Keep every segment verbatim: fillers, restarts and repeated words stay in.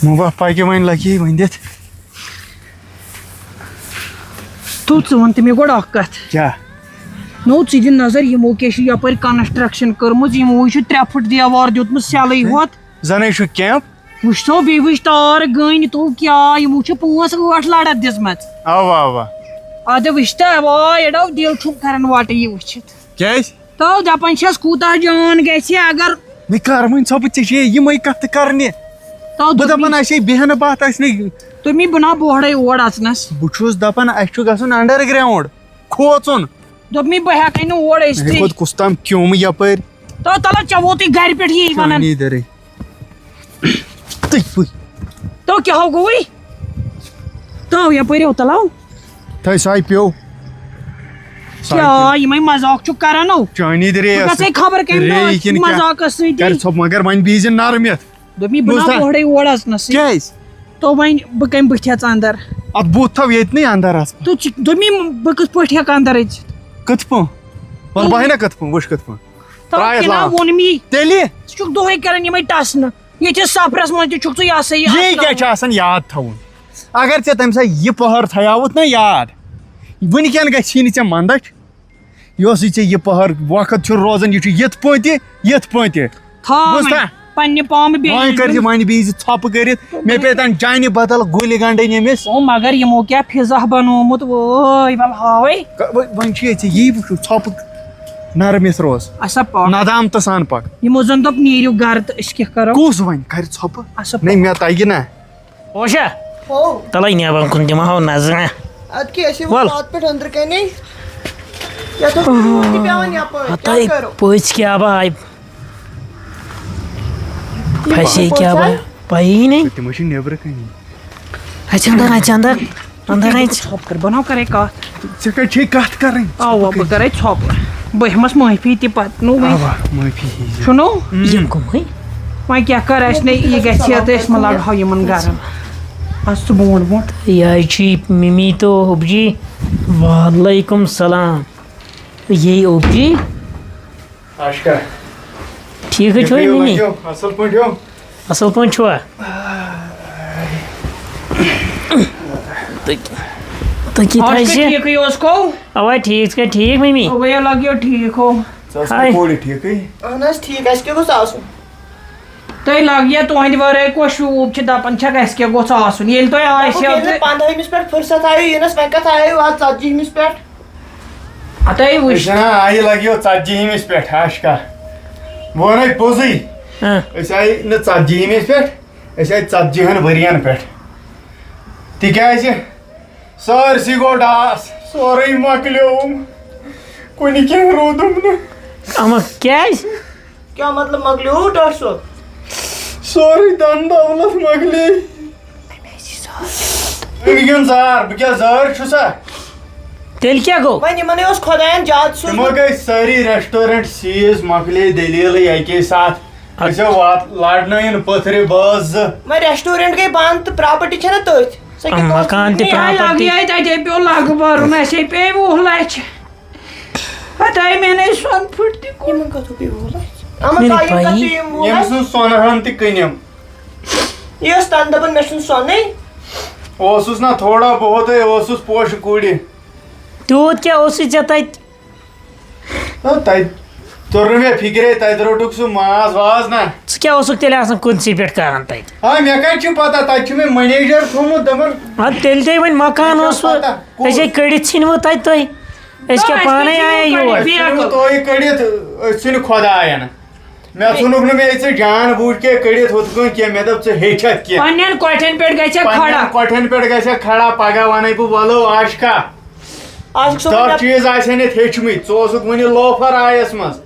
مُبہ پکہِ وۄنۍ لگہِ یی ؤنِتھ۔ تو ژٕ وَن تہٕ مےٚ گۄڈٕ اکھ کَتھ۔ کیٛاہ؟ نو، ژٕ دِ نظر، یِمو کیٛاہ چھِ یَپٲرۍ construction کٔرمٕژ، یِموٕے چھُ ترٛےٚ فُٹ دیوار دیُتمُت سیلٕے ہوت۔ زَنَے چھُ کیمپ۔ وٕچھ تو، بیٚیہِ وٕچھ تار گٔنۍ تو کیٛاہ، یِمو چھِ پانٛژھ ٲٹھ لَڑَتھ دِژمَژ۔ اَوا، اَوا۔ اَدٕ وٕچھ تہٕ، واے اَڑو دِل چھُم کَران وَٹہٕ یہِ وٕچھِتھ۔ کیٛازِ؟ تو دپان چھس کوٗتاہ جان گژھِ اگر۔ مےٚ کر وۄنۍ ژھۄپہٕ، ژےٚ چھے یِمے کتھٕ کرنہِ۔ تو بہٕ دوٚپمَے، دپان اسے بیہنہٕ باتھ آسہِ نہٕ۔ دوٚپمَے بہٕ نا بوہڑے اور اژنس۔ بہٕ چھُس دپان اسہِ چھُ گژھُن underground، کھوژُن۔ دوٚپمَے بہٕ ہٮ۪کَے نہٕ اور مےٚ أژتھٕے۔ کھوٚت کُس تام کیوٚم یپٲرۍ۔ تو تلہ ژےٚ ووتُے گرِ پٮ۪ٹھ یی ونان۔ چانی درٕے۔ تٔتھۍ پٲٹھۍ۔ تو کیٛاہ ہو گوٚوُے؟ تو یپٲرۍ ہو تلاو۔ تھٲے ساے پیو۔ ساے کیٛاہ پیو۔ یِمے مذاق چھُ کران او؟ چانی درے بہٕ ٲس۔ گژھے خبر کمہِ دۄہ ریٚیہِ کِنہٕ کیٛاہ؟ مذاقس سۭتی۔ کر ژھۄپ، مگر وۄنۍ بیٚیہِ زِ نرمِتھ۔ دوٚپمَے بہٕ نا بوٗزتھا؟ بوہڑے اور اژنس سۭتۍ۔ کیٛازِ؟ تو وۄنۍ بہٕ کمہِ بٕتھِ اژٕ اندر؟ اتھ بُتھ تھاو ییٚتہِ نٕے اندر اژٕ۔ تو ژٕ، دوٚپمَے بہٕ کِتھ پٲٹھۍ ہٮ۪کہٕ اندر أژِتھ؟ کِتھ پٲٹھۍ؟ وَلہٕ بہٕ ہاے نا کِتھ پٲٹھۍ، وٕچھ کِتھ پٲٹھۍ۔ ترٛایَتھ تَوَے لاو۔ ووٚن مےٚ۔ تیٚلہِ؟ ژٕ چھُکھ دۄہَے کران یِمَے ٹَسنہٕ۔ ییٚتہِ سفرَس منٛز تہِ چھُکھ ژٕ یہِ ہسا یہِ یہِ اَتھ کیٛاہ چھُ آسان یاد تھاوُن؟ اگر ژےٚ تَمہِ ساتہٕ یہِ پٔہر تھایاوُتھ نا یاد، وٕنکٮ۪ن گژھی نہٕ ژےٚ مَندَچھ۔ یہِ اوسُے ژےٚ یہِ پٔہر وقت چھُ روزان، یہِ چھُ یِتھ پٲٹھۍ تہِ، یِتھ پٲٹھۍ تہِ۔ تھاو بوٗزتھا؟ وۄنۍ پننہِ پامہٕ بیٚیہِ وۄنۍ کٔرۍ زِ وۄنۍ بیٚیہِ زِ ژھۄپہٕ کٔرِتھ۔ مےٚ پیٚیہِ تَن چانہِ بدل گُلۍ گنٛڈٕنۍ أمِس۔ او مگر یِمو کیٛاہ فضا بنوومُت، وٲے، وَلہٕ ہاوَے۔ ک-، وۄنۍ، وۄنۍ چھُ یہِ ژےٚ یی وٕچھُن، ژھۄپہٕ نرمِس روز۔ اَسا پَکھ۔ ندامتہٕ سان پَکھ۔ یِمو زَن دوٚپ نیٖرِو گرٕ تہٕ أسۍ کیٛاہ کَرو؟ کُس وۄنۍ کَرِ ژھۄپہٕ؟ اَسا پَکھ۔ نَے، مےٚ تَگہِ نہ۔ پوشا، ہو۔ تَلَے نٮ۪بَر کُن دِمہٕ ہاو نظرہ۔ اَدٕ کیٛاہ، أسۍ یِمو وَل۔ راتہٕ پٮ۪ٹھ أنٛدرٕ کَنے۔ یَتھ اوس روٗد تہِ پٮ۪وان یَپٲرۍ، کیٛاہ ہَتَے کَرو؟ پٔژھۍ کیٛاہ بہٕ آیہِ۔ یِم پھَسے پٔژھۍ کیٛاہ بہٕ آیہِ؟ پَیی نَے۔ تِمَے چھِ نٮ۪برٕ کَنی۔ اَژِ اَندَر، اَژِ اَندَر، اَندَر اَژِ۔ ژھۄپہٕ کَر، بہٕ نہ کَرَے کَتھ۔ ژےٚ کَتہِ چھے کَتھ کَرٕنۍ؟ اَوا، بہٕ کَرَے ژھۄپہٕ۔ بہٕ ہٮ۪مَس معٲفی تہِ پَتہٕ، نو وۄنۍ۔ اَوا، معٲفی ہیٚیہِ زِ۔ چھُنو؟ یہِ کٕمٕے؟ وۄنۍ کیٛاہ کَر اَسہِ نے، یہِ گژھِ ہا تہٕ أسۍ مہ لاگہٕ ہاو یِمَن گَرَن۔ اَس ژٕ برونٛٹھ برونٛٹھ۔ یہِ حظ چھِ مِمی تہٕ اوٚبجی۔ وعلیکُم سلام۔ یے اوٚبجی۔ عاشقہ۔ ٹھیٖک حظ چھُوا، ٹھیٖک مِمی؟ لٔگِو، اَصٕل پٲٹھۍ ہو؟ اَصٕل پٲٹھۍ چھُوا؟ تُہۍ، تُہۍ کِتھ حظ عاشقہ چھِ؟ ٹھیٖکٕے اوس کو؟ اَوا، ٹھیٖک چھِ، ٹھیٖک، مِمی؟ اَوَے لَگیو ٹھیٖک ہو۔ ژٕ ٲسکھٕ ہاے۔ کوٗرِ ٹھیٖکٕے؟ اَہَن حظ، ٹھیٖک، اَسہِ کیٛاہ گوٚژھ آسُن؟ تۄہہِ لَگہِ یا تُہٕنٛدِ وَرٲے کۄس شوٗب چھِ دَپان چھَکھ اَسہِ کیٛاہ گوٚژھ آسُن؟ ییٚلہِ تۄہہِ آسہِ دوٚپُکھ، ہا ییٚلہِ تہٕ نہٕ پنٛدہٲیمِس پٮ۪ٹھ فُرصت آیو یِنَس، وۄنۍ کَتھ آیو اَتھ ژتجی ہِمِس پٮ۪ٹھ؟ ہَتَے وٕچھ۔ أسۍ چھِنہ آیہِ لَگیو ژتجی ہِمِس پٮ۪ٹھ، عاشقہ۔ بہٕ وَنَے پوٚزُے۔ ہاں۔ أسۍ آیہِ نہٕ ژتجی ہِمِس پٮ۪ٹھ، أسۍ آیہِ ژتجی ہَن ؤرِیَن پٮ۪ٹھ۔ تِکیٛازِ سٲرسٕے گوٚو ڈاس، سورُے مۄکلیوم، کُنہِ کینٛہہ روٗدُم نہٕ۔ اما کیٛازِ؟ کیٛاہ مطلب مۄکلیو ڈاکٹر صٲب؟ سورُے دَن دولت مۄکلے۔ أمۍ گیُن زار، بہٕ کیٛاہ زٲر چھُسا؟ تیٚلہِ کیٛاہ گوٚو؟ وۄنۍ یِمَنٕے اوس خۄدایَن زیادٕ سوٗزمُت۔ تِمو گٔے سٲری restaurant seize، مۄکلے دٔلیٖلٕے اَکے ساتہٕ۔ اَدٕ أسۍ ٲسۍ وات-، لارنٲیِن پٔتھرِ بٲژ زٕ۔ وۄنۍ restaurant گٔے بنٛد تہٕ property چھَنہ تٔتھۍ۔ سۄ کیٛاہ آ، مکان تہِ کٔر؟ ہے، property۔ لَگہِ ہے تَتہِ پیوٚو لَگہٕ بَرُن، اَسے پیٚیہِ وُہ لَچھ۔ پَتہٕ آیہِ مےٚ نَے سۄنہٕ پھٕٹۍ تہِ کُن۔ یِمَن کَتھ ہو پیٚیہِ وُہ لَچھ؟ اَمَن مےٚ نَے تۄہہِ یِم پَیی۔ کَتھ پیٚیہِ یِم وُہ ییٚمِس لَچھ؟ نہٕ سۄنہٕ ہَن تہِ کٕنِم۔ یہِ ٲس تَنہٕ دَپان، مےٚ چھُنہٕ سۄنٕے۔ اوسُس نہ تھوڑا بہت ہے، اوسُس پوشہٕ کُڑِ۔ تیوٗت کیٛاہ اوسُے ژےٚ تَتہِ؟ نہ، تَتہِ توٚر نہٕ مےٚ فِکرے، تَتہِ روٚٹُکھ سُہ ماز واز نہ۔ ژٕ کیٛاہ اوسُکھ تیٚلہِ آسان کُنسٕے پٮ۪ٹھ کران تَتہِ؟ آ، مےٚ کَتہِ چھُ پَتہ، تَتہِ چھُ مےٚ manager تھوٚومُت، دَپان۔ اَدٕ تیٚلہِ تہِ وۄنۍ مکان مےٚ چھا اوسوٕ، پَتہ، کُس؟ أسے کٔڑِتھ ژھٕنوٕ تَتہِ تۄہہِ۔ أسۍ کیٛاہ پانَے آیے یور؟ أسۍ ژھٕنوٕ تُہۍ کٔڑِتھ، أسۍ ژھٕنہِ خۄدایَن۔ مےٚ ژھُنُکھ نہٕ مےٚ ژٕ جان بوٗٹھ کیٚنٛہہ کٔڑِتھ ہُتھ کٔنۍ کیٚنٛہہ، مےٚ دوٚپ ژٕ ہیٚچھَتھ کیٚنٛہہ۔ پننٮ۪ن کۄٹھٮ۪ن پٮ۪ٹھ گژھِ پننٮ۪ن کھڑا۔ کۄٹھٮ۪ن پٮ۪ٹھ گژھِ کھڑا، پگاہ وَنَے بہٕ وَلو عاشقہ۔ عاشق صٲب، دَہ مےٚ چیٖز آسہِ ہن یَتھ ہیٚچھمٕتۍ، ژٕ اوسُکھ وُنہِ لوفر آیَس منٛز،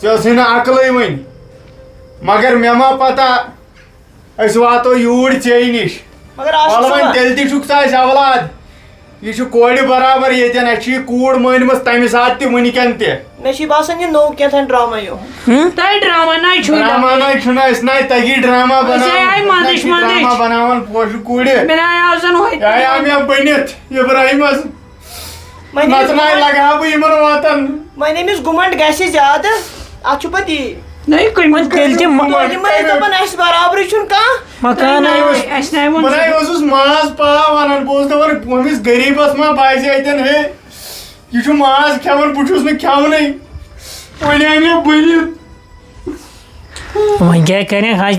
ژےٚ ٲسٕے نہٕ عقلٕے وٕنہِ۔ مگر مےٚ ما پتہ، أسۍ واتو یوٗرۍ ژےٚ نِش۔ مگر عاشق وَلہٕ وۄنۍ صٲب۔ تیٚلہِ تہِ چھُکھ ژٕ اَسہِ اولاد۔ یہِ چھُ کورِ برابر ییٚتٮ۪ن، اَسہِ چھِ یہِ کوٗر مٲنمٕژ تَمہِ ساتہٕ تہِ وٕنہِ کٮ۪ن تہِ۔ مےٚ چھِ باسان یہِ نوٚو کینٛہہ تام ڈرامہ یِہُنٛد۔ ہُم؟ تۄہہِ ڈرامہ نَے چھُو ڈرامہ لگان۔ نَے چھُنہٕ، أسۍ نَے تَگی ڈرامہ أسۍ بَناوُن، آے أسۍ نَے مَنٛدٕچھ چھِ ڈرامہ مَنٛدٕچھ۔ بَناوان پوشہٕ کوٗرِ۔ مےٚ نَے آو زَن ہۄتہِ یہِ آے آو مےٚ بٔنِتھ اِبراہیمَس۔ وۄنۍ نَتہٕ ییٚمِس نَے گُمَنٛڈ، لَگہٕ ہا بہٕ یِمَن واتَن۔ وۄنۍ ییٚمِس گُمَنٛڈ گژھِ زیادٕ، اَتھ چھُ پَتہٕ یی۔ نَے، کٔمِس وۄنۍ تیٚلہِ تہِ مہ-، تۄہہِ ما ٲسۍ دَپان، اَسہِ برابرٕے چھُنہٕ کانٛہہ۔ مکان نَے، آیہِ۔ اَسہِ نَے ووٚن بہٕ نَے سُہ۔ اوسُس ماز پاو وَنان، بہٕ اوسُس دَپان، أمِس غریٖبَس ما باسہِ اَتٮ۪ن، ہے، یہِ چھُ ماز کھٮ۪وان، بہٕ چھُس نہٕ کھٮ۪وانٕے۔ وۄنۍ آے مےٚ بٔنِتھ۔ وۄنۍ کیٛاہ کَرِ حج؟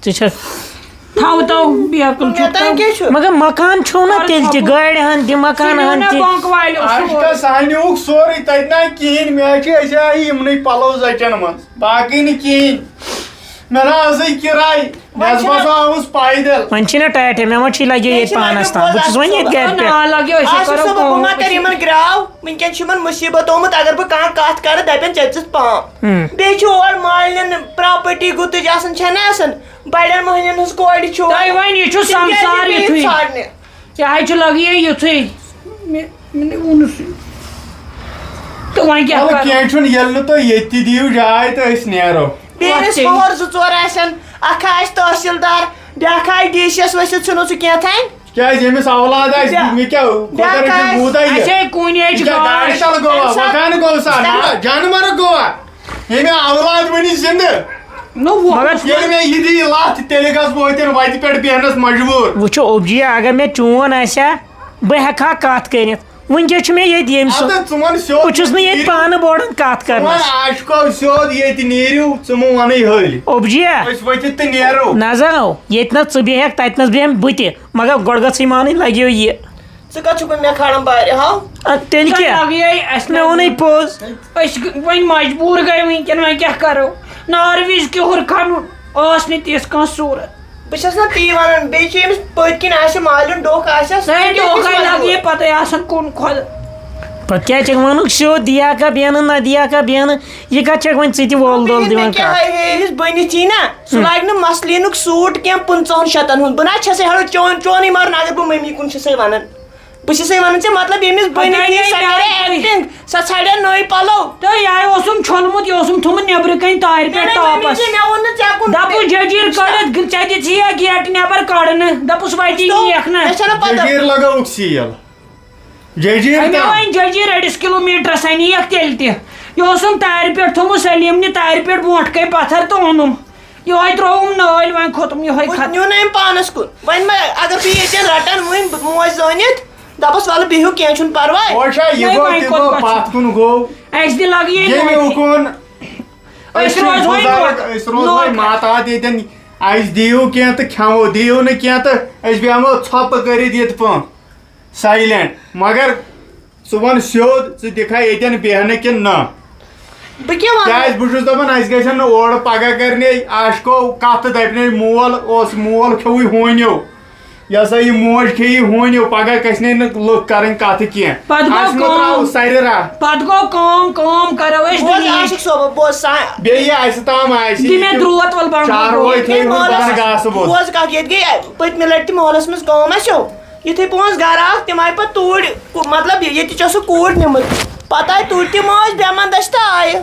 ژٕ چھَکھ تھاو تو بیکل مےٚ چھُکھ تام تو۔ کیٛاہ چھُ؟ مگر مکان چھُو نہ تیٚلہِ تہِ، گاڑِ ہن تہِ، مکان ژٕ نِو ہن نا تہِ۔ بانٛک والیو اَسہِ سورُے۔ کیٛاہ سانیُک سورُے تَتہِ نہ کِہیٖنۍ، مےٚ حظ چھِ أسۍ آے یِمنٕے پَلو زَچَن منٛز، باقٕے نہٕ کِہیٖنۍ۔ مےٚ نہ ٲسٕے کِراے، مےٚ وۄنۍ ٲس چھِنہ باسان آوُس پیدل۔ وۄنۍ چھِنہ ٹاٹھے، مےٚ وۄنۍ چھِ لگے مےٚ ییٚتہِ چھِنہ پانَس لگے تام، بہٕ چھُس وۄنۍ ییٚتہِ گرِ آ، پٮ۪ٹھ۔ نا، لگیو أسۍ آصف کَرو صٲب، بہٕ کٲم۔ ما کَرٕ یِمَن گرٛاو؟ وٕنکٮ۪ن چھُ یِمَن مُصیٖبت آمُت، اگر بہٕ کانٛہہ کَتھ کَرٕ، دَپن ژےٚ دِژٕتھ پام۔ ہُم۔ بیٚیہِ چھُ اورٕ مالِنٮ۪ن پراپرٹی گُتٕج آسان، چھَنہ آسان؟ بڑٮ۪ن مۄہنٮ۪ن ہٕنٛز کورِ چھُ۔ تۄہہِ وۄنۍ یہِ چھُ تِم کیٛازِ سمسار پیٚیہِ یِتھُے۔ ژھانٛڈنہِ؟ یہِ حظ چھُ لگان یِتھُے۔ مےٚ، مےٚ ووٚنُس۔ تہٕ وۄنۍ کیٛاہ وَلہٕ کرو؟ کینٛہہ چھُنہٕ، ییٚلہِ نہٕ تُہۍ ییٚتہِ تہِ دِیِو جاے تہٕ أسۍ نیرو۔ بیٚیہِ وۄتھ ٲسۍ ژےٚ۔ ہور زٕ ژور آسن، اکھ آسہِ تحصیٖلدار، بیٛاکھ آسہِ ڈی سی یَس ؤسِتھ ژھٕنُن سُہ کینٛہہ تام۔ کیٛازِ ییٚمِس اولاد آسہِ، بیا-، مےٚ کیٛاہ، خۄدا بیٛاکھ رٔچھِن آسہِ۔ بوٗتا یہِ؟ اَسے کُنہِ حظ چھُ یہِ کیٛاہ گاش۔ گاش تَل گوٚوا؟ تَمہِ ساتہٕ وۄنۍ کَن گوٚو سا؟ تَمہِ نہ، ساتہٕ جانوَر گوٚوا؟ ییٚمہِ اولاد وٕنہِ زِندٕ۔ نو وۄتھ۔ ییٚلہِ مےٚ یہِ دی لَتھ، تیٚلہِ گژھٕ بہٕ ہوٚتٮ۪ن وَتہِ پٮ۪ٹھ بیٚہنَس مجبوٗر۔ وٕچھو اوبجیا، اگر مےٚ چون آسہِ ہا، بہٕ ہٮ۪کہٕ ہا کَتھ کٔرِتھ۔ وٕنکیٚس چھُ مےٚ ییٚتہِ ییٚمہِ سُنٛد۔ اَدٕ ژٕ وَن سیوٚد۔ بہٕ چھُس نہٕ ییٚتہِ پانہٕ بوڑَن کَتھ ژٕ وَن کَرنَس۔ عاشقو سیوٚد، ییٚتہِ نیٖرِو، ژٕ مہٕ وَنٕے حٲلۍ۔ اوبجیا۔ أسۍ ؤتھِتھ تہٕ نیرو۔ نہ زانو، ییٚتہِ نَس ژٕ بیٚہکھ، تَتہِ نَس بیٚہمہٕ بہٕ تہِ۔ مگر گۄڈٕ گژھٕے مانٕنۍ لَگیو یہِ۔ ژٕ کَتھ چھُکھ مےٚ کھالان بارِ ہاو؟ اَدٕ تیٚلہِ کیٛاہ؟ لَگیے اَسہِ مےٚ ووٚنُے پوٚز۔ أسۍ گٔ-، وۄنۍ مجبوٗر گٔے وٕنکٮ۪ن، وۄنۍ کیٛاہ کَرو؟ نارٕ وِزِ کیُہُر کھَنُن اوس نہٕ تِژھ کانٛہہ صوٗرت۔ بہٕ چھَس نہ تی وَنان، بیٚیہِ چھُ أمِس پٔتۍ کِنۍ آسہِ مالیُن ڈوٚکھ آسٮ۪س، ہے، ژٕ کیٛاہ ڈوٚکھ چھُکھ ہے وَنان؟ لَگہِ ہے پَتَے آسان کُن خۄد۔ پَتہٕ کیٛاہ چھَکھ وَنُن، سیوٚد دِیا کا بیانہٕ، نہ دِیا کا بیانہٕ، یہِ کَتھ چھَکھ وۄنۍ ژٕ تہِ وول دول بیٚیہِ دِوان مےٚ کیٛاہ کَتھ؟ ہے، ہے، أمِس بٔنِتھ یی نہ، سُہ ہُم۔ لاگہِ نہٕ مَسلیٖنُک سوٗٹ کینٛہہ پٕنٛژٕہَن شَتَن ہُنٛد۔ بہٕ نہ چھَسے ہٮ۪لو چون، چونٕے مَرُن اگر بہٕ مٔمی کُن چھَسے وَنان۔ بہٕ چھَسے وَنان ژےٚ، مطلب، ییٚمِس بٔنِتھ یی، سۄ کَرِ ایکٹِنٛگ، سۄ ژھانٛڈِ نٔے پَلو۔ تہٕ یہِ اوسُم چھوٚلمُت، یہِ اوسُم تھوٚمُت نیٚبرٕ کَنہِ تارِ پٮ۪ٹھ مےٚ وَنے تاپَس۔ ژےٚ، مےٚ ووٚن نہٕ ژےٚ کُن دَپُس، تہِ۔ جٔجیٖر کٔڑِتھ، ژےٚ دِژ یہِ گیٹہٕ نٮ۪بر کَڑنہٕ۔ دَپُس، وَتی وٕچھتو، یِیَکھ نہ۔ مےٚ چھَنہٕ پَتہ۔ جٔجیٖر لَگٲوُکھ سیٖل۔ جٔجیٖر أمۍ کَم؟ وۄنۍ جٔجیٖر أڑِس کِلوٗ میٖٹرَس اَنہِ یَکھ تیٚلہِ تہِ۔ یہِ اوسُم تارِ پٮ۪ٹھ تھوٚمُت، سلیٖم نہِ تارِ پٮ۪ٹھ برونٛٹھ کَنہِ پَتھر تہٕ اوٚنُم۔ یِہوٚے ترٛووُم نٲلۍ، وۄنۍ کھوٚتُم یِہوٚے وۄنۍ ختم۔ نیوٗ نہٕ أمۍ پانَس کُن۔ وۄنۍ ما، اگر بہٕ ییٚتٮ۪ن رَٹَن وٕنۍ بہٕ موج زٲنِتھ، دَپَس، وَلہٕ بِہِو، کینٛہہ چھُنہٕ پَرواے۔ وٕچھا، یہِ ہے، گوٚو، وۄنۍ تہِ کوٚت گوٚو، گژھِ؟ پَتھ کُن گوٚو۔ اَسہِ تہِ لَگہِ ییٚمہِ ییٚمہِ اُکُن۔ أسۍ أسۍ چھِ روزو بُزرٕگ، ییٚتہِ أسۍ روزو نوکر۔ ماتا تہِ ییٚتٮ۪ن۔ اَسہِ دِیِو کینٛہہ تہٕ کھٮ۪مو، دِیِو نہٕ کینٛہہ تہٕ أسۍ بیٚہمو ژھۄپہٕ کٔرِتھ ییٚتہِ پٲنٛٹھۍ۔ سایلنٹ۔ مگر ژٕ وَن سیوٚد، ژٕ دِکھا ییٚتٮ۪ن بیٚہنہٕ کِنہٕ نہ؟ بہٕ کیٛاہ وَنہٕ؟ کیٛازِ بہٕ چھُس دَپان، اَسہِ گژھن نہٕ اورٕ پَگاہ کَرنہِ عاشقو کَتھ تہٕ دَپہِ نے مول اوس، مول کھیوٚوُے ہوٗنیو۔ یہِ ہسا یہِ موج کھیٚیہِ ہوٗنیو، پَگاہ گژھِ نے نہٕ لُکھ کَرٕنۍ کَتھٕ کینٛہہ۔ پَتہٕ گوٚو اَسہِ مہٕ ترٛاو کٲم۔ سَرِ راہ۔ پَتہٕ گوٚو کٲم، کٲم کَرو أسۍ بوز دُنہِچ۔ عاشق صٲب، بوز سا۔ بیٚیہِ یہِ اَسہِ تام آسہِ، دِ مےٚ یہِ درٛوت وَل بَنٛگو چاروٲے گوٚو۔ تھٲیِو ییٚتہِ وۄنۍ مٲلَس بَنٛگاسہٕ بوٚد۔ بوز کَتھ، ییٚتہِ گٔے پٔتمہِ لَٹہِ تہِ مٲلَس منٛز کٲم اَسیو۔ یُتھُے پانٛژھ گَرٕ آکھ، تِم آیہِ پَتہٕ توٗرۍ، کُ-، مطلب، یہِ-، ییٚتہِ چھِ سُہ کوٗر نِمٕژ۔ پَتہٕ آیہِ توٗرۍ تہِ مٲج بے مَندَچھ تہٕ آیہِ۔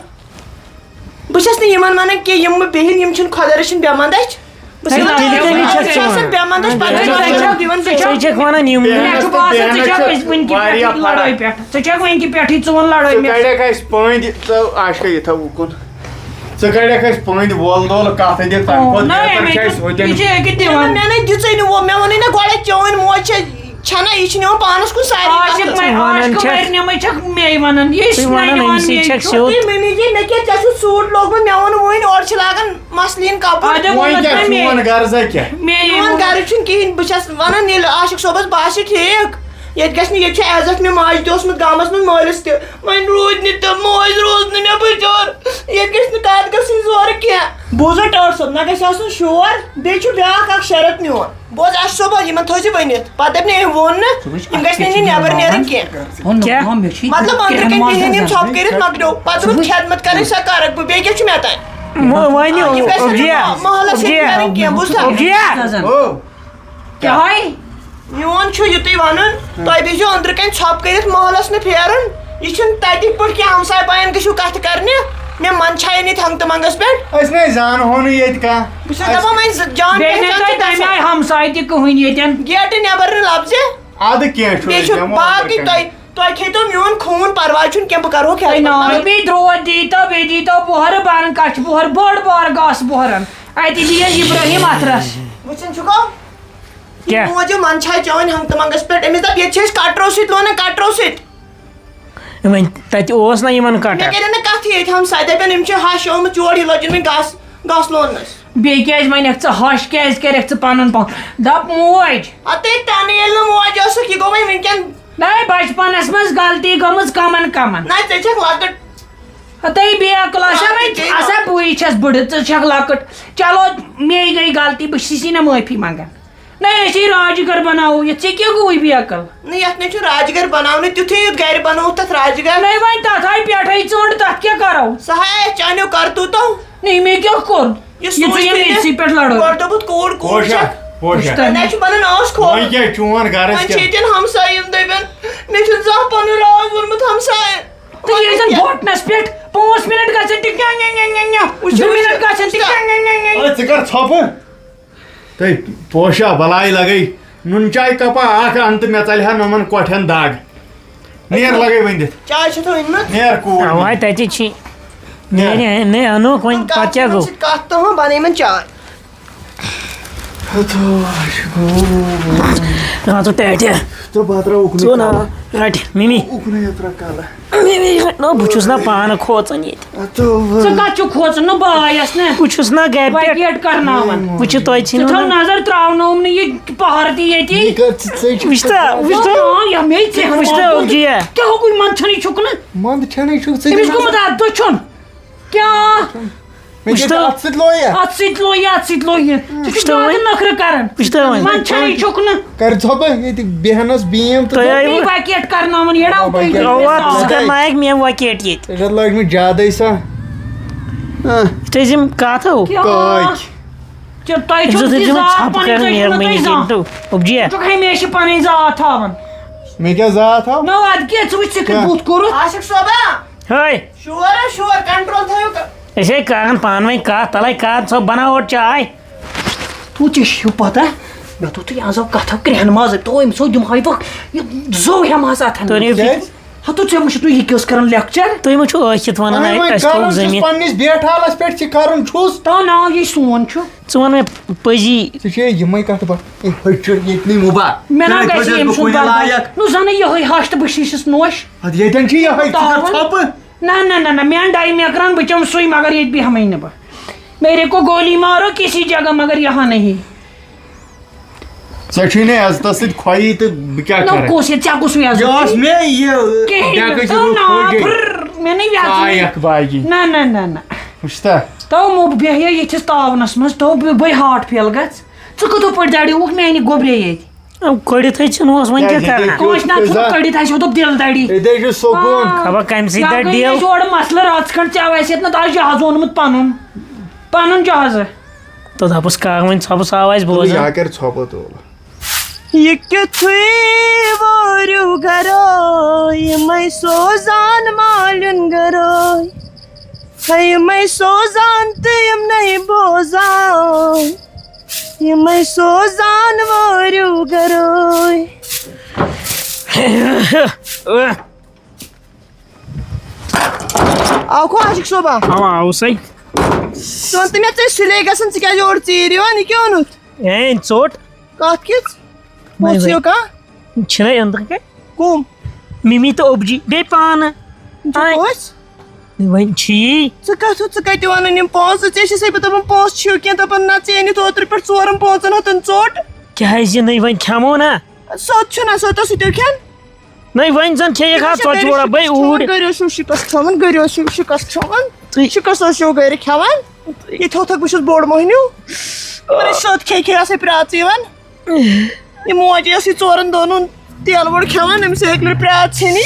بہٕ چھَس نہٕ یِمَن وَنان کینٛہہ، یِم مہٕ بِہِن، یِم چھِنہٕ خۄدا رٔچھِنۍ بے مَندَچھ۔ بہٕ چھَس ہے، وَنان، تیٚلہِ کَمہِ یِم چھَس ژٕ چھِ آسان وَنان؟ بے مَندَچھ، پَتہٕ چھِ ژٕ چھَکھ، تِمَن دِوان ژٕ چھَکھ، ژٕ چھَکھ وَنان یِم۔ مےٚ چھُ باسان، ژٕ چھَکھ أزۍ وٕنہِ کہِ پٮ۪ٹھٕے واریاہ لَڑٲے فرق۔ پٮ۪ٹھ۔ ژٕ چھَکھ وٕنہِ کہِ پٮ۪ٹھٕے، ژٕ وَن لَڑٲے ژٕ مےٚ۔ کَڑٮ۪کھ اَسہِ پٔنٛدۍ، ژٕ آشکا یہِ تھاو اُکُن۔ ژٕ کَڑٮ۪کھ اَسہِ پٔنٛدۍ وۄل دۄل کَتھ دِتھ، تَمہِ او، کھۄتہٕ نہ، بہتر مےٚ چھِ اَسہِ چھُ، ہوٚتٮ۪ن۔ یہِ چھِ أکِس دِوان۔ مےٚ نَے دِژٕے نہٕ وۄل، مےٚ ووٚنُے نہ گۄڈَے، چٲنۍ موج چھےٚ، چھَنہ، یہِ چھِ نِوان پانَس کُن سارے آشِق کَتھٕ۔ مَرِ-، ژٕ وَنان آشِق چھَکھ۔ مَرِ نِمَے چھَکھ مے وَنان، یہِ ژٕ چھِ نہ وَنان نِوان أمۍ سٕے مے چھَکھ چھُ۔ سیوٚد۔ ہے مٔمی جی، مےٚ کیٛاہ، ژےٚ چھُتھ سوٗٹ لوگمُت، مےٚ ووٚن وۄنۍ اورٕ چھِ لاگان مَسلیٖن کَپُر۔ اَدٕ وۄنۍ ووٚنُتھ کیٛاہ مےٚ چھُ مے۔ وۄنۍ غرضا کیٛاہ؟ مے میون ووٚن۔ غرض چھُنہٕ کِہیٖنۍ، بہٕ چھَس وَنان ییٚلہِ عاشِق صٲبَس باسہِ ٹھیٖک، ییٚتہِ گژھِ نہٕ، ییٚتہِ چھُ عزت، مےٚ ماجہِ تہِ اوسمُت گامَس منٛز مٲلِس تہِ، وۄنۍ روٗدۍ نہٕ تہٕ موج روٗز نہٕ مےٚ بِچور، ییٚتہِ گژھِ نہٕ کَتھ گژھٕنۍ زورٕ کینٛہہ۔ بوٗزو ٹٲٹھ صٲب، نہ گژھِ آسُن شور، بیٚیہِ چھُ بیٛاکھ اَکھ شرط میون۔ بوز اَسہِ صٲبَن، یِمَن تھٲوزِ ؤنِتھ، پَتہٕ دَپہِ نہٕ أمۍ ووٚن نہٕ، ژٕ وٕچھ، یِم اَتھ گژھِ نہٕ کیٛاہ چھِ یِنۍ نٮ۪بَر نیرٕنۍ کینٛہہ۔ ہُن، کیٛاہ؟ ہُن، مےٚ چھُ یہِ مطلب، أنٛدرٕ کِرَن کَنۍ وازَس بِہِن یِم زَن ژھۄپہٕ کٔرِتھ مۄکلیو، پَتہٕ روٗد خدمت کَرٕنۍ، سۄ کَرَکھ بہٕ، بیٚیہِ کیٛاہ چھُ مےٚ تام؟ مو-، وۄنۍ یِم گژھِ نہٕ اوبجیا، مح-، محلَس سۭتۍ اوبجیا، کَرٕنۍ کینٛہہ، بوٗزتھا؟ اوبجیا۔ زَن۔ او۔ کیٛاہ؟ میون چھُ یُتُے وَنُن، تۄہہِ بیٚہزیو أنٛدرٕ کَنۍ ژھۄپہٕ کٔرِتھ محلَس نہٕ پھیرُن۔ یہِ چھُنہٕ تَتہِ پٲٹھۍ کینٛہہ، ہمساے باین گٔژھِو کَتھٕ کَرنہِ۔ مےٚ منٛدچھایے نہٕ ییٚتہِ ہنٛگہٕ تہٕ منٛگَس پٮ۪ٹھ۔ أسۍ نَے زانہٕ ہو نہٕ ییٚتہِ کانٛہہ۔ بہٕ چھَس دَپان، وۄنۍ زٕ جان بیٚیہِ نہٕ پہچان تۄہہِ چھِ تَمہِ گژھان۔ آیہِ ہمساے تہِ کٕہٕنۍ ییٚتٮ۪ن۔ گیٹہٕ نٮ۪بر نہٕ لَفظِ۔ اَدٕ کینٛہہ چھُنہٕ، بیٚیہِ چھُ أسۍ بیٚہمو باقٕے أنٛدرٕ کَنہِ۔ تۄہہِ تۄہہِ کھیٚتو میون خوٗن، پرواے چھُنہٕ کینٛہہ، بہٕ کرہو ہے خیرات۔ نا، بیٚیہِ درود دیٖتو، بیٚیہِ دیٖتو بۄہرٕ بَرَن، کَچھِ بۄہر، بوٚڑ بار گاسہٕ بۄہرَن۔ اَتہِ دِیِو اِبراہیٖم اَتھرَس۔ وٕچھُن چھُکھا؟ کیٛاہ؟ یہِ موج یہِ منٛدچھان چٲنۍ ہنٛگتہٕ منٛگَس پٮ۪ٹھ، أمِس دَپ ییٚتہِ چھِ أسۍ کَٹرو سۭتۍ لونان، کَٹرو سۭتۍ۔ وۄنۍ تَتہِ اوس نہ یِمَن مےٚ کَٹر۔ کَرِ نہٕ کَتھٕے ییٚتہِ ہمساے، دَپن یِم چھِ ہَش آمٕتۍ یور، یہِ لٲجِن وۄنۍ گاسہٕ، گاسہٕ لوننَس۔ بیٚیہِ کیٛازِ وَنٮ۪کھ ژٕ ہَش، کیٛازِ کَرٮ۪کھ ژٕ پَنُن پان؟ دَپ موج۔ ہَتَے تَنہٕ ییٚلہِ نہٕ موج ٲسٕکھ، یہِ گوٚو وۄنۍ وٕنکٮ۪ن۔ نَے، بَچپَنَس منٛز غلطی گٔمٕژ کَمَن کَمَن۔ نَے، ژےٚ چھَکھ لۄکٕٹ۔ ہَتَے بے عقل آسیا وۄنۍ، لۄکٕٹے آسا بٕے چھَس بٕڑٕ، ژٕ چھَکھ لۄکٕٹ۔ چلو، مے گٔے غلطی، بہٕ چھُسی نہ معٲفی منٛگان۔ نہ، أسۍ ہے راجگر بناوو یتھ، ژےٚ کیٛاہ گوٚوُے بے عقل؟ نہ، یتھ نے چھُ راجگر بناونُے، تیُتھُے یُتھ گرِ بنووُتھ تتھ راجگر۔ نہ، وۄنۍ تتھ آیہِ پٮ۪ٹھے ژٔنٛڈ، تتھ کیٛاہ کرو؟ سۄ ہا اَسہِ چانیو کرتوٗتو۔ نہ، مےٚ کیٛاہ کوٚر؟ یہِ یہِ ژٕ سوٗنٛچ ییٚمہِ تہِ أژی پٮ۪ٹھ لڑٲے۔ گۄڈٕ دوٚپُتھ کوٗر کوٗر وٕچھا، چھےٚ۔ وٕچھا۔ وۄنۍ چھُ بنان ٲس کھوٚل۔ وۄنۍ کیٛاہ چون غرض وۄنۍ چھِ کیٛاہ؟ ییٚتٮ۪ن ہمسایہِ یِم دٔپن، مےٚ چھُنہٕ زانٛہہ پنُن راز ووٚنمُت ہمساین۔ تہٕ ییٚلہِ زن وۄنۍ کیٛاہ؟ گۄٹنس پٮ۪ٹھ پانٛژھ منٹ گژھن تہِ کیٛاہ، وٕچھِو، زٕ منٹ وٕچھِو، گژھن تہِ وٕچھِو۔ کیٛاہ۔ أے، ژٕ کر ژھۄپہٕ؟ تہٕ پوشا بلاے لگے، نُن چاے کپا اکھ اَن تہٕ مےٚ ژَلہِ ہا نۄمَن کۄٹھٮ۪ن دگ۔ نیر لگے ؤنِتھ۔ چاے چھِ تھٲومٕژ؟ نیر کوٗر۔ اَوا تَتہِ چھِ۔ نیر۔ نیر، نیر اَنوکھ وۄنۍ، تہٕ پَتہٕ کیٛاہ کَتھ گوٚو؟ چھِ کَتھ تہٕ ہُم بَنٲیمَن چاے۔ ہتو، اَسہِ گوٚو۔ اَن ژٕ ٹیٹہِ۔ تہٕ بہٕ ترٛاوٕ اُکنُے ژٕ وَن کَلہٕ۔ رَٹہِ، مِمی۔ اُکنُے ترٛاو کَلہٕ۔ نہ، بہٕ چھُس نہ پانہٕ کھوژان ییٚتہِ۔ ژٕ کَتھ چھُکھ کھوژان؟ نہ، بہٕ آیَس نہ۔ بہٕ چھُس نہ گرِ پٮ۪ٹھ۔ وۄنۍ کیٛاہ کرناوان؟ وٕچھِو تۄہہِ ژٕ ژھٕنِو تھاو نہ۔ نظر تراونوم نہٕ یہِ پہر تہِ ییٚتی۔ یہِ کر ژٕ، ژٕ چھُکھ وٕچھ تہ، وٕچھ تہ۔ آ، یہِ مے ژےٚ وٕچھ تہ، ووٚن۔ جِیا۔ کیٛاہ ہو گوٚو منٛد چھَنٕے چھُکھ نہٕ؟ منٛد چھَنٕے چھُکھ ژٕ أمِس نظر۔ گوٚمُت اَتھ دٔچھُن۔ کیٛاہ؟ مےٚ وٕچھ کیٛاہ تہ۔ اَتھ سۭتۍ لویہ؟ اَتھ سۭتۍ لویہ، اَتھ سۭتۍ لویہ۔ ژٕ چھُکھ وٕچھ تہ زیادٕ وۄنۍ۔ نَکھرٕ کران۔ وٕچھ تہ وۄنۍ۔ منٛد چھَنٕے چھُکھ نہٕ۔ کر ژھۄپہٕ ییٚتہِ بیٚہنَس بیٖم تہٕ تۄہہِ آیوٕ۔ بیٚیہِ وقت کرناوان یہِ ڈاو تُہۍ اَوا، ژٕ کر نایَکھ مےٚ وقت ییٚتہِ۔ ژےٚ چھَتھ لٲجمٕژ زیادَے سۄ۔ ہاں۔ یُتھ أسۍ یِم کَتھ ہو۔ کیٛاہ؟ کٲتۍ؟ ژےٚ، تۄہہِ أمۍ چھُو سۭتۍ تہِ یِم ذات ژھۄپہٕ پَنٕنۍ، کران ژےٚ چھُو نیرُن نہٕ مےٚ تۄہہِ نِش زانٛہہ۔ ییٚتہِ۔ اوٚبجِیا۔ ژٕ چھُکھ ہمیشہِ پَنٕنۍ ذات تھاوان۔ مےٚ کیٛاہ ذات تھاو؟ نہ، اَدٕ کیٛاہ، ژٕ وٕچھ ژےٚ کیٛاہ؟ کیُتھ بُتھ کوٚرُتھ۔ عاشق صٲبا۔ ہے۔ شور ہے شور، control تھٲیِو تہٕ۔ أسۍ ہے کران پانہٕ ؤنۍ کَتھ، تَلَے کَتھ، ژٕ بَناو اورٕ چاے۔ تو ژےٚ چھُے پتہ، مےٚ دوٚپ تُہۍ آز آو کتھا کرٛٮ۪ہن مازٕے، تو أمِس اوس دِمہٕ ہاے بکھ، یہِ زو ہٮ۪مہٕ ہس اتھن۔ تُہۍ نِو کیٛازِ؟ ہتو ژےٚ مہ چھُ تُہۍ یہِ کیٛاہ اوس کران lecture؟ تُہۍ مہ چھِو ٲسِتھ ونان، اہے، ہے، وۄنۍ اَسہِ کرُن تھوٚو چھُس زٔمیٖن۔ پننِس بیٹھالس پٮ۪ٹھ ژٕ کرُن چھُس۔ تو ناو یہِ سون چھُ۔ ژٕ وَن مےٚ پٔزی۔ ژےٚ چھے یِمے کتھٕ پتہٕ، اے، ہٕچھُر ییٚتہِ نٕے مُبا۔ مےٚ نا ژےٚ گژھِ کھوجس ییٚمہِ بہٕ سُنٛد کُنہِ برداش۔ لایق۔ نو زنٕے یِہوٚے ہش تہٕ بہٕ شیٖشس نوش۔ ادٕ ییٚتٮ۪ن چھِ یِہوٚے، ژٕ کر تاوَن۔ ژھۄپہٕ۔ نہ، نہ، نہ، نہ، مےٚ اَن ڈاے میکران، بہٕ چَمہٕ سُے، مگر ییٚتہِ بیٚہمَے نہٕ بہٕ۔ میرے کو گولی مارو کسی جگہ، مگر یہاں نہیں۔ ژےٚ چھُے نہٕ عزتَس سۭتۍ کھۄیی تہٕ بہٕ کیٛاہ نہ، کَرٕ؟ کُس یہِ، ژےٚ کُس یہِ عزت یہِ اوس چھُے؟ مےٚ یہِ کِہیٖنۍ ڈٮ۪کہٕ نہٕ۔ جِگرُک نا، کھوجے۔ پھٕر، مےٚ نہٕ یہِ عزت۔ ژایَکھ باگی۔ نہ، نہ، نہ، نہ۔ وٕچھتا؟ تو مو بیٚہیا ییٚتھِس تاونَس منٛز، تو بہٕ، بہٕ ہاٹ فیل گژھ۔ ژٕ کِتھ پٲٹھۍ دَڑیوُکھ میٛانہِ گوٚبرے ییٚتہِ؟ کٔڑِتھ ہے ژھٕنوس، وۄنۍ کیٛاہ کیٛازِ ییٚتہِ کرٕ؟ کٲنٛسہِ نہ اوس ژھُن کٔڑِتھ، اَسہِ ووٚن دِل دَڑی۔ ییٚتہِ حظ چھُ سکوٗن۔ آ۔ خبر کَمہِ سۭتۍ یا دَڑِ گٔے دِل۔ أسۍ اورٕ مسلہٕ رَژھ کھنٛڈ، ژےٚ آسہِ ییٚتہِ نہٕ تَس جہاز اوٚنمُت پَنُن، پَنُن جہازٕ۔ تہٕ دَپُس کاک وۄنۍ ژھۄپہٕ سا آو اَسہِ بوزان۔ یا کر ژھۄپہٕ تُل۔ یہِ کِتھُے وٲرِو گَرٲے، یِمَے سوزان مالیُن گَرٲے۔ ہے یِمَے سوزان تہٕ یِم نَے بوزان۔ یِمَے سوزان وٲرِو گَرٲے۔ آو کھو عاشق صٲبا؟ اَوا، آوُسَے۔ ژٕ وَن تہٕ مےٚ، ژٕ ٲسۍ سُلے گژھان، ژٕ کیٛازِ یور ژیٖرۍ یِوان؟ یہِ کیٛاہ اوٚنُتھ؟ اے، ژوٚٹ۔ کَتھ کِژھ؟ نَے، پوٚژھ نَے۔ ہیوٗ کانٛہہ؟ چھِنَے أنٛدرٕ کَنہِ۔ کٕم؟ مِمی تہٕ اوٚبجی، بیٚیہِ پانہٕ۔ یِم چھِ آے۔ پوٚژھ؟ وۄنۍ چھی۔ ژٕ کَتھ ہُہ، ژٕ کَتہِ وَنان یِم پونٛسہٕ؟ ژےٚ چھِ سَے بہٕ دَپان پونٛسہٕ چھِو کینٛہہ، دَپان نہ، ژےٚ أنِتھ اوترٕ پٮ۪ٹھ ژورَن پانٛژَن ہَتَن ژوٚٹ۔ کیٛازِ نہٕ؟ وۄنۍ کھٮ۪مو نہ۔ سوٚت چھُنہ، سوٚتَس سۭتۍ کھٮ۪ن۔ نہ، وۄنۍ زَن کھیٚیَکھ اَتھ ژۄچہِ ووڑا بَے اوٗرۍ۔ گٔرِو چھُو شِکَس کھٮ۪وان، گٔرِو چھِو شِکَس کھٮ۪وان۔ تُہۍ شِکَس ٲسِو گَرِ کھٮ۪وان۔ ییٚتہِ ہوٚتھَکھ بہٕ چھُس بوٚڑ مۄہنیوٗ۔ پَنٕنۍ سوٚت کھے کھے آسَے پرٛاژٕے یِوان۔ یہِ موج ٲس یہِ ژورَن دۄہَن ہُنٛد تیل ووٚڑ کھٮ۪وان، أمِس ہیٚکہِ نہٕ پرٛاژ ژھیٚنی۔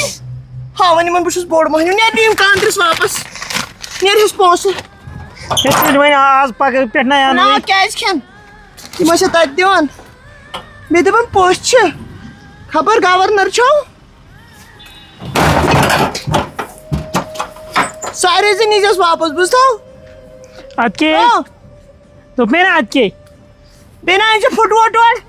ہاوان یِمَن بہٕ چھُس بوٚڑ مۄہنیوٗ، نیر نِیِم کانٛدرِس واپَس، نیر ہیٚس پونٛسہٕ۔ ہے، تُلۍ وۄنۍ آز پَگاہ پٮ۪ٹھ نہ اَنہٕ نا، وۄنۍ۔ کیٛازِ کھٮ۪ن؟ یِم ٲسۍ تَتہِ دِوان، مےٚ دَپان پوٚژھ چھِ، خبر گورنر چھو؟ سارے زِ نیٖزٮ۪س واپَس، بوٗزتھو؟ اَدٕ کے؟ آ۔ دوٚپ مےٚ نا اَدٕ کے؟ بیٚیہِ نا أنۍ زِ پھُٹووٹ اورٕ۔